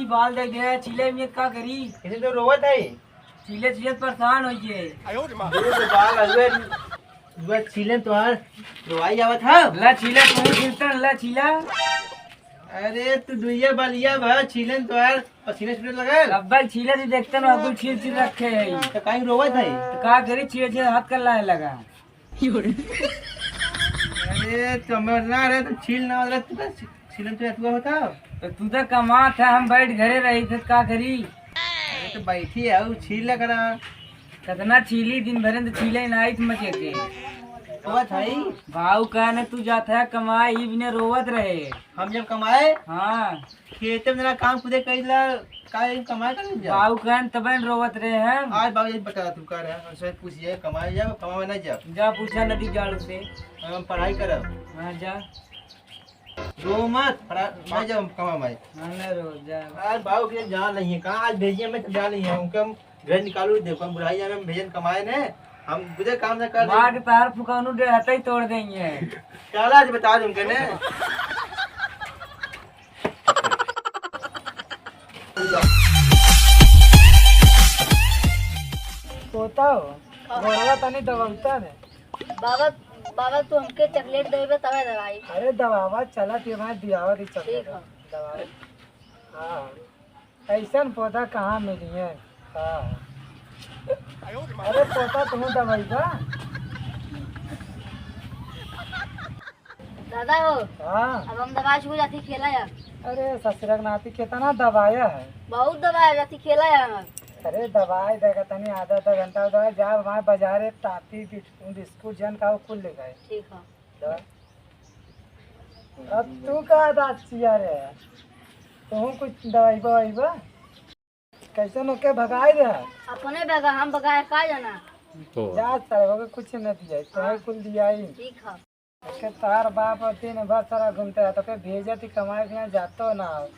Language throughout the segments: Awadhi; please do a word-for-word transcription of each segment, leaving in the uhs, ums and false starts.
बाल देख दे, छीले में का करी? इसे तो रोवत है। छीले छीले परेशान हो गए। दो तो बाल हुए, हुए छीले तोहार रोवाई आवत है। ला छीले तू ही छीलता, ला छीला। अरे तू दुइया बलिया भा छीले तोहार पसीने छूटे लगल। अब्बल छीले से देखते ना, अब्बल छील छील रखे है। तो काहे रोवत है? तो का करी, छीले छीले हाथ कर लाए लगा। अरे, तो मरना रहे, तो छील ना रहे, तू का छी-, छीलन तो अथुआ होता? तो तू तो कमात है, हम बैठ घरे रही थे, का करी? अरे, तो बैठी है, ऊ छील ले करा। कितना छीली, दिन भर में तो छीले ना आई तुम के के। तो भाई? भाऊ कहने तू जाता है कमाए, ई बिने रोवत रहे। हम जब कमाए? हाँ। खेते में जरा काम खुदे कइला, का ई कमाए कर जा? बाऊ कहन तबे न रोवत रहे हैं। आज बाऊ यही बता तू का रहे, हमसे पूछिए, कमाए जाब, कमाए ना जाब? जा पूछा नदी जाड़ू से। हम पढ़ाई करब। हाँ, जा। रो मत, पढ़ा-, ना जाब हम कमाए। हाँ, ना रो, जा। आज बाऊ के जान नहीं है, कहाँ आज भेजिए, मैं तो जान नहीं है, उनके हम घर निकालू, देखो, हम बुढ़ाई जाने में भेजन कमाए ने, हम बुझे काम ना कर मार के तार फुकानू डे हतई तोड़ देंगे। चला आज बता दूं कने। पोता हो, गोरवा तनी दबौता ने। बाबा, बाबा, तू हमके चॉकलेट देबे तबे दवाई। अरे दबावा, चला तू हमारे दियावा दी चॉकलेट। ठीक है। दवाई। हाँ। ऐसन पोता कहाँ मिली है? हाँ। अरे पोता, तुम दवाई बा? दादा हो, हाँ। अब हम दवाई छुए जाती खेला यार। अरे ससुरा के नाती, कितना दबाया है? बहुत दबाया जाती खेला यार। अरे दवाई देगा तनी आधा आधा घंटा दवाई, जा वहाँ बाजारे टाफी बिस्कुट जन का वो कुल ले गए। ठीक है। तो अब तू का दाचिया रे? तू कुछ दवाई बवाई बा? कैसे नो के भगाए दे? अपने भगा, हम भगाए का जाना? जा सारे, होके कुछ न दिया, तो है कुल दिया ही। ठीक है। के तार बाप और दिन भर सारा घूमते रहता, ओके भेजत ही कमाए के यहाँ जातो ना हो।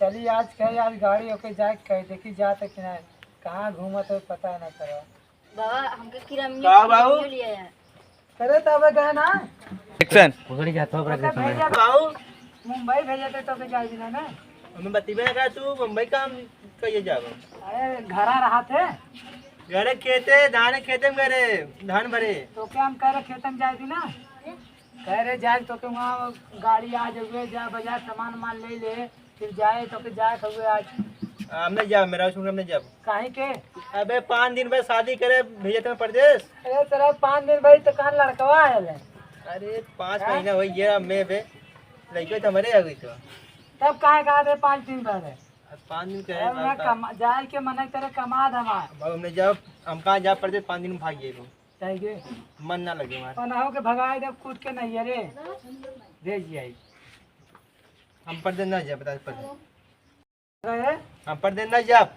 चली आज कहे, आज गाड़ी ओके जाए कहे, देखी जात है कि नहीं, कहाँ घूमत हो पता ना करो। बाबा, हमके किरमिया का बाबू? किरमिया लिया है। अरे तबे गए ना। एक्शन। ओके भेजे बाबू। मुंबई भेजे थे तो के जाए बिना ना। हमें बतिबे ना करा तू मुंबई काम कहिए जाबो। अरे घरा रहा थे। घरे खेते, धान खेते में घरे, धान भरे। तो क्या हम कह रहे खेते में जाए बिना? कह रहे जाए तो के वहाँ गाड़ी आ जाए, जा बाजार सामान वामान ले ले। फिर जाए तो के जाए खउए आज। आ, हम नहीं जाब, मेरा सुन, हम नहीं जाब। काहे के? अबे पाँच दिन बाद शादी करे, भेजे तुम्हें परदेश। अरे तेरा पाँच दिन बाद तो कान लड़कवा है ले। अरे पाँच हाँ? महीना हो गया, मैं बे लड़के तो हमारे आ गई तो। तब काहे कहा थे पाँच दिन बाद है? अब पाँच दिन कहे अब बात मैं का। कमा, जाए के मन है तेरे कमा धमा। अब हम नहीं जाब, हम कहाँ जाब परदेश, पाँच दिन में भाग जाएगो। जाए के? मन ना लगे हमारे। पनाहो के भगाए दे कूट के नहीं है रे। भेज जाए। हम परदेश ना जाब, बता परदेश। गए? हम परदेश ना जाब।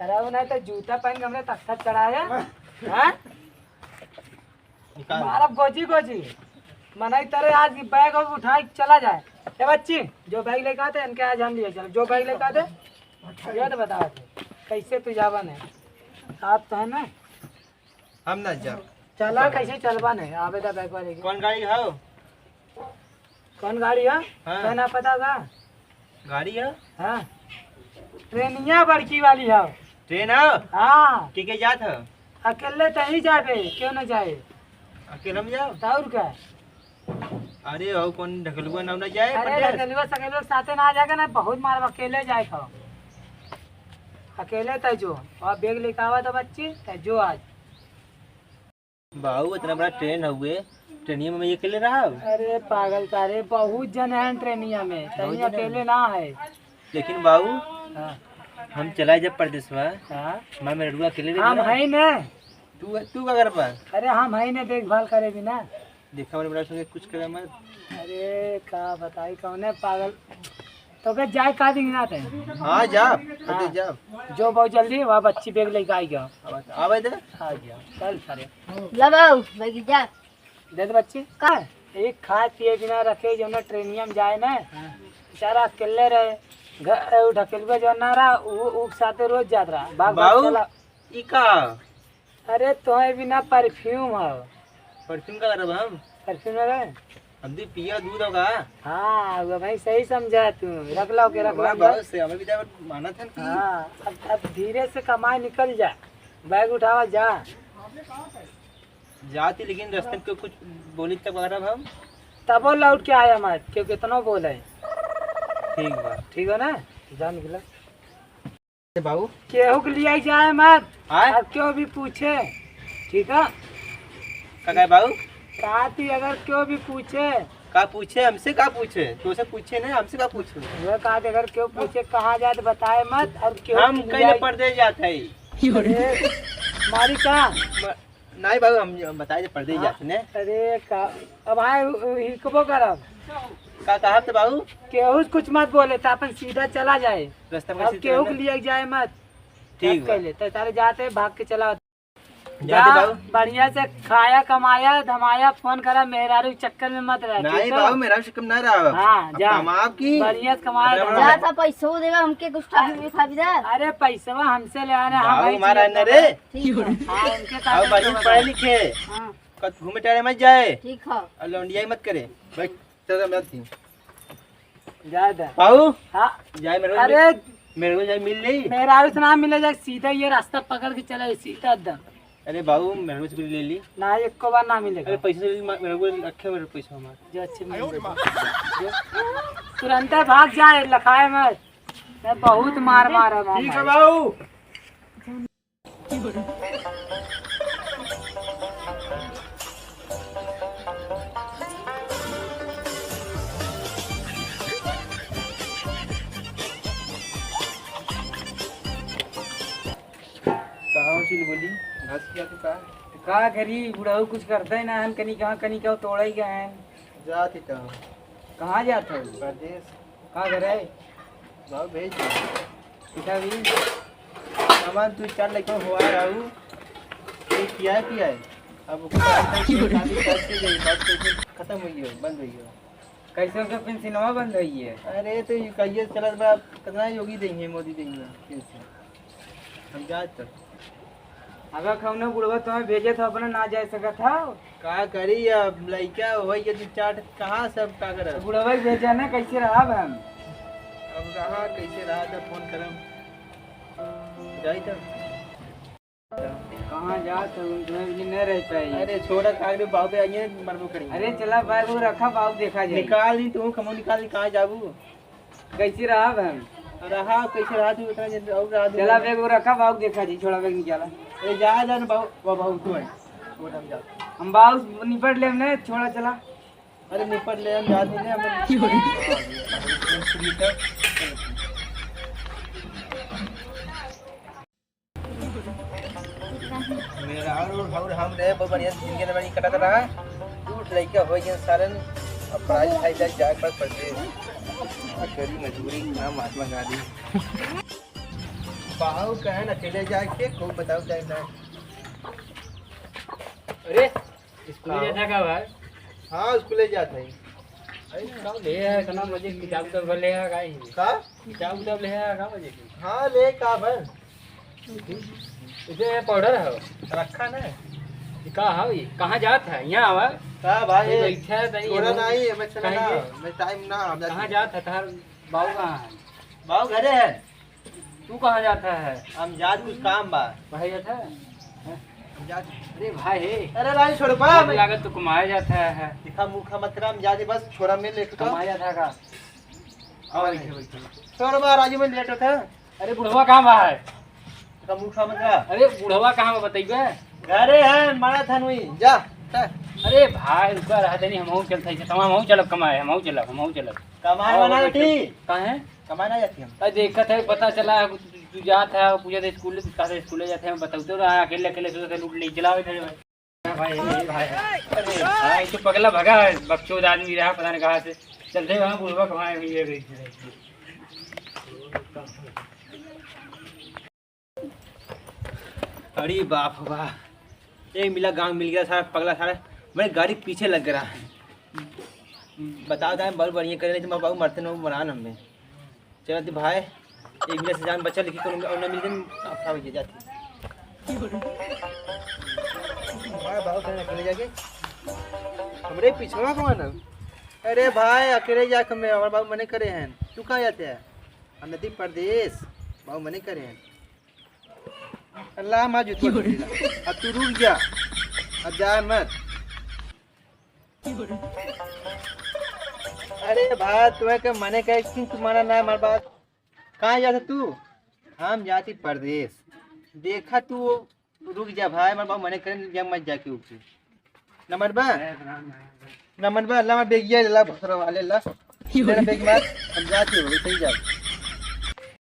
अरे वो नहीं तो जूता पहन के हमरे तख्ता चढ़ाया। हाँ? निकाल। मारब गोजी गोजी। मनई तरे आज बैग उठा के चला जाए। ए बच्ची, जो बैग लेके आते, इनके आज हम लिए चलो। जो बैग लेके आते, ये तो बता दे। कैसे तू जाबा नहीं? आप तो है ना? हम ना जाब। चला, कैसे चलबा नहीं? आवे दा बैग वाले के। कौन गाड़ी हो? कौन गाड़ी है? हाँ। क्या ना पता का? गाड़ी है? हाँ। ट्रेनिया बड़की वाली है। ट्रेन है? हाँ। के के जात है? अकेले तही जाबे, क्यों ना जाए? अकेले हम जाओ? तो और क्या? अरे हो, कौन ढकेलुआ ना, ना जाए अरे परदेश? ढकेलुआ सकेलुआ साथे ना जाएगा ना, बहुत मारब, अकेले जाए खाओ। अकेले तय जो, और बैग लेके आवा तो बच्ची, तय जो आज। बाऊ, इतना बड़ा ट्रेन हउए, ट्रेनिया में मैं अकेले रहब? अरे पागल का रे, बहुत जन है ट्रेनिया में, बहुत तनी जन है। अकेले ना है। लेकिन बाऊ, हाँ। हम चला जब परदेसवा, हाँ। मैं मेरे अकेले रह हम जाए। है ना। तू, तू का करबा? अरे हम है ना, देखभाल करे बिना। देखा मेरे बड़ा संगे कुछ करे मत। अरे का बताई, कौने पागल तोके जाए का दिन ना ते? हाँ, जा, हाँ। जा। जो बहुत जल्दी, वह बच्ची बैग लेके आई गया। आवे दे। आ गया, चल सारे। ला बाऊ, बैग जा। दे दे बच्ची। का? एक खाए पिए बिना रखे, जो ना ट्रेनिया में जाए ना, हाँ। बेचारा अकेले रहे। घर, उ ढकेलुआ जो ना रहा, उ, उ साथे रोज जात रहा। भाग, भाग बाऊ, चला। ई का? अरे तोहे बिना परफ्यूम हो। परफ्यूम का करब हम? परफ्यूम लगे? अब दी पिया दूध होगा। हाँ, वो भाई सही समझा तू। रख लो के, रख लो। बहुत से हमें भी तो माना था ना। हाँ, अब, अब धीरे से कमाए निकल जा, बैग उठावा जा। जाती लेकिन रास्ते में क्यों कुछ बोली तब आ रहा हम। तबो लौट के आया मत, क्यों कितनो बोले। ठीक बा। ठीक हो ना, जा निकला। बाबू। केहू के लिए जाए मत। आय? और क्यों भी पूछे, ठीक है? का कहे बाबू? कहती अगर क्यों भी पूछे। का पूछे? हमसे का पूछे? तोसे पूछे नहीं, हमसे का पूछे? वो कहती अगर क्यों पूछे, कहाँ जाए तो बताए मत, और क्यों हम के लिए कहीं परदेश जात है। अरे, मारी का? म-, नहीं बाबू, हम, हम बताए थे परदेश हाँ। जात ने। अरे का, अब आए उ-, उ-, हिकबो करब। का कहत बाबू? केहू से कुछ मत बोले, तो अपन सीधा चला जाए। रास्ता में अब सीधा केहू ना। के लिए जाए मत। ठीक बा। कहले, तो सारे जाते भाग के चला। जाते जा, बाबू। बढ़िया से खाया, कमाया, धमाया, फोन करा, मेहरारू के चक्कर में मत रह, नहीं ठीक है? बाबू, मेहरारू के चक्कर में ना रहा। हाँ, अब जा। कमाब की? बढ़िया से कमाया, अपना धमाया। जा, पैसो देगा हमके, कुछ टाइम में खा भी जा। अरे, पैसवा हमसे ले आने, हम बाबू, हमारा ना रे। ठीक है। हाँ, उनके साथ आओ, में बाबू, तो पढ़े लिखे। हाँ। कत घूमे टहरे मत जाए। ठीक है। और लौंडियाई मत करे। बैठ, चल, मैं आती हूँ। जा दे। बाबू। हाँ। जाए, मेरे को अरे। मेरे को जाए मिल ली। मेहरारू से ना मिले जाए, सीधा ये रास्ता पकड़ के चला, सीधा एकदम। अरे बाबू, मेरे को ले ली। ना, एको बार ना मिलेगा। अरे, पैसे ले ली, मेरे को रखे, मेरे पैसा हमारा। जो अच्छे मिल गए। तुरंते भाग जाए, लखाए मत। मैं बहुत मार मारा ठीक है बाबू। कहाँ हो चुलबुली? घास किया तो का? तो का करी, बुढ़ऊ कुछ करता ही ना हन, कनी कहाँ, कनी कहाँ तोड़ा ही गए हैं। जात ही तो। कहाँ जात हो? परदेश। का करे? बाबू भेज दे। कितना भी? सामान तू चार लइका हुआ रहू। ये पियाए पियाए। अब ओकर शादी करके गई, बात कैसे खत्म हुई हो, बंद हुई हो। कैसे ओकर पेंशनवा बंद हुई है? अरे तो ये कहिए चलत बा, कितना योगी देंगे, मोदी देंगे, कैसे? हम जात तो। अगर कौनो बुढ़वा तुम्हें भेजे तो अपना ना जा सकत हो। का करी, अब लइका होई के दू चार, कहाँ से अब का करब? बुढ़वा के भेजा ना, कैसे रहब हम? अब कहाँ, कैसे रहा था, फोन करब। जाई तब। कहाँ जात हो? उनके भी नहीं रह पाई। अरे छोड़ा, का करे, बाबू पे आइए, मरबो करेंगे। अरे चला, बैग वो रखा, बाबू देखा जाए। निकाल ली, तू कमो निकाल ली, कहाँ जाबू? कैसे रहब हम? रहा, कैसे रहा तू, इतना जल्दी और रहा तू। चला, बैग वो रखा, बाबू देखा जी, छोड़ा, बैग निकाला। अरे जा, जा ना, बाबू, बाबू, बाबू, तू है। छोड़, हम जा। हम बाबू निपट लेम ने, छोड़ा, चला। अरे निपट ले, हम जा, तू ने, हम मेहरारू और हम रहे, बहुत बढ़िया जिंदगी में कटत रहा। दू लइका हो गए सारन, अब पढ़ाई लिखाई जाए, जाए पर पढ़ते। गरीब मजबूरी ना महात्मा गांधी। बाहु कहे ना अकेले जाए के, को बताओ जाए ना। अरे, स्कूल हाँ। जाता का भाई? हाँ, स्कूल जाता है। अरे, सब ले है, इतना मजे की किताब तो ले है, का ही? का? किताब उताब ले है, का मजे की? हाँ, ले का भाई? इसे ये पाउडर है? रखा ना। ये का है ये? कहाँ जात है? यहाँ आवा। का भाई, ये ये बैठा है, तनी थोड़ा ये नहीं है, मैं चला कहाँ ना, ये? मैं टाइम ना, हम कहाँ जाते। जात है? तार बाबू कहाँ है? बाबू घरे है। तू कहाँ जाता है? हम जात कुछ काम बा। भाई जाता है? हम जात। अरे भाई। अरे राजू छोड़ बा, हम लागत तो कमाए जाता है। दिखा मुँह खा मत करा, हम जाते बस छोड़ा में लेट का। कमाए जाता है का? आओ, बैठे, बैठे। छोड़ बा, राजू में लेट होता है। अरे बुढ़वा कहाँ बा है? का मुँह खा मत रहा। अरे बुढ़वा कहाँ बा बतइबे? घरे है, मरा था नुई, जा। अरे भाई रुका, रहा देनी, हमहू चलत है, तमाम हमहू चलब कमाए, हमहू चलब, हमहू चलब। कमाए आओ, वाला बैठो। थी। काहे? कमाए ना जाती हम। अरे देखत है, पता चला, तू, तू, तू जात है, पूछा था स्कूल, कहा था स्कूल जाते हैं, बताओ तो रहा, अकेले, अकेले सोचते लूट ले, चलावे थे भाई। भाई, भाई, भाई। अरे भाई, तो पगला भगा है, बकचोद आदमी रहा, पता नहीं कहाँ से। चलते वहाँ बुढ़वा कमाए हुई है, गई थी। अरे बाप रे बाप, एक मिला गाँव मिल गया सारा पगला सारा, मेरे गाड़ी के पीछे लग गया। बताओ था, बहुत बढ़िया करे, लेकिन बाबू मरते न बना हमें। चलो तो भाई, एक मिला से जान बचा, लेकिन कोनो और ना मिल गए, आप खा लीजिए जाते। भाई, बाबू कहीं अकेले जाके, हमरे पिछवा कौन है? अरे भाई, अकेले जाके मैं, हमार बाबू मने करे हैं। तू कहाँ जाते है? हम नदी परदेस, बाबू मने करे हैं। अल्लाह माँ जूती। अब तू रुक जा, अब जा मत। अरे भाई, तुम्हें के मने कहे कि तुम्हारा नाम हमार बात। कहाँ जाते तू? हम जाती परदेस। देखा तू, रुक जा भाई, हमार बाबू मने करे, जा मत जाके ऊपर। नंबर बा, नंबर बा, ला हमार बेगिया ला, भसरा वाले ला। ले ला बेग मार, हम जाते हो, सही जाओ।